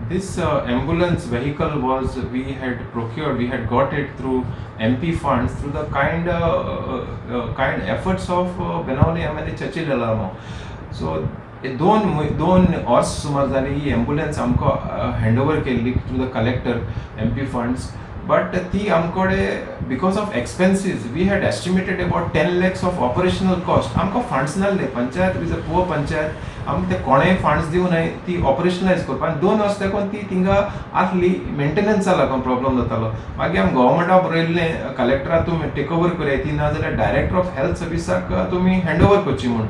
This ambulance vehicle was we had procured, we had got it through MP funds, through the kind efforts of Benaulim MLA Churchill Alemao. So दोन वर्स सुमार जाली ही ambulance आमकां hand over केल्ली through the collector MP funds, but ती आमकडे because of expenses we had estimated about 10 lakhs of operational cost. आमकां funds नासले, panchayat is a poor panchayat, आमकां ते कोणेय फंड्स दिवनाय ती ऑपरेशनलायज करपाक. आनी 2 वर्स तेकून ती थिंगा आसली, मेंटेनन्सा लागून प्रॉब्लम जातालो. मागीर आमी गव्हर्मेंटा बरयल्लें कलेक्टरा तुमी टेक ओवर करया ती, ना जाल्यार डायरेक्टर ऑफ हेल्थ सर्विसाक तुमी हँड ओवर करची म्हूण.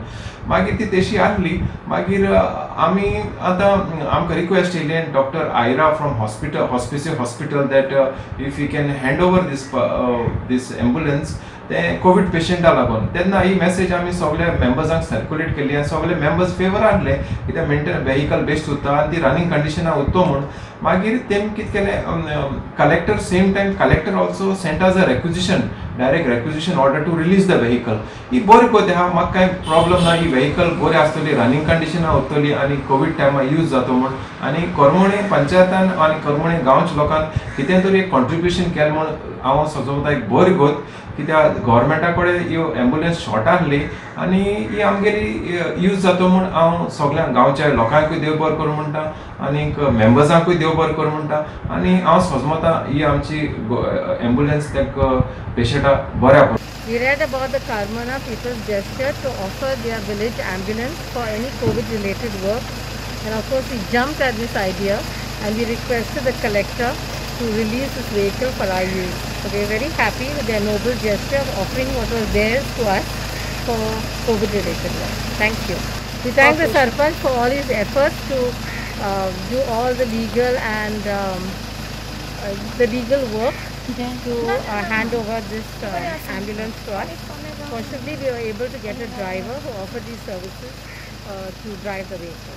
मागीर ती तशी आसली. मागीर आमी आतां आमकां रिक्वेस्ट येयली doctor Ira from hospital, Hospicio hospital, that if you can hand over this ambulance तें कोवीड पेशंटा लागून. तेन्ना ही मॅसेज आमी सगल्या मेंबर्सांक सर्कुलेट केली आनी सगळे मेंबर्स फेवर आहले कित्याक मेंटेन वेहिकल बेस्ट उरता आनी ती रनिंग कंडिशना उरतो म्हूण. मागीर तेमी कितें केलें, collector same time collector also sent us a requisition, direct requisition order to release the vehicle. ही बरी पद्दत आहा, म्हाका कांय प्रॉब्लम ना, ही वेहिकल बरी आसतली, रनिंग कंडिशना उरतली आनी कोवीड टायमार यूज जातो म्हूण. आनी करमोणे पंचायतान आनी करमोणे गांवच्या लोकांक कितें तरी एक कॉन्ट्रिब्युशन केलें म्हूण हांव सजोवता एक बरी गोत, कित्याक गव्हर्मेंटा कडेन ह्यो एम्बुलन्स शॉर्ट आहली आनी ही आमगेली यूज जातो म्हूण हांव सगळ्या गांवच्या लोकांकूय देव बरो करूं म्हणटा आनीक मेंबर्सांकूय देव बरो करूं म्हणटा. आनी हांव सजमता ही आमची एम्बुलन्स तांकां पेशंटा बऱ्या पडटा. We read about the Carmona people's gesture to offer their village ambulance for any COVID related work, and of course we jumped at this idea and we requested the collector to release this vehicle for our use. So we are very happy with their noble gesture of offering what was theirs to us for COVID related work. Thank you. We thank the Sarpanch for all his efforts to do all the legal and the legal work to hand over this ambulance to us. Fortunately, we were able to get a driver who offered these services to drive the vehicle.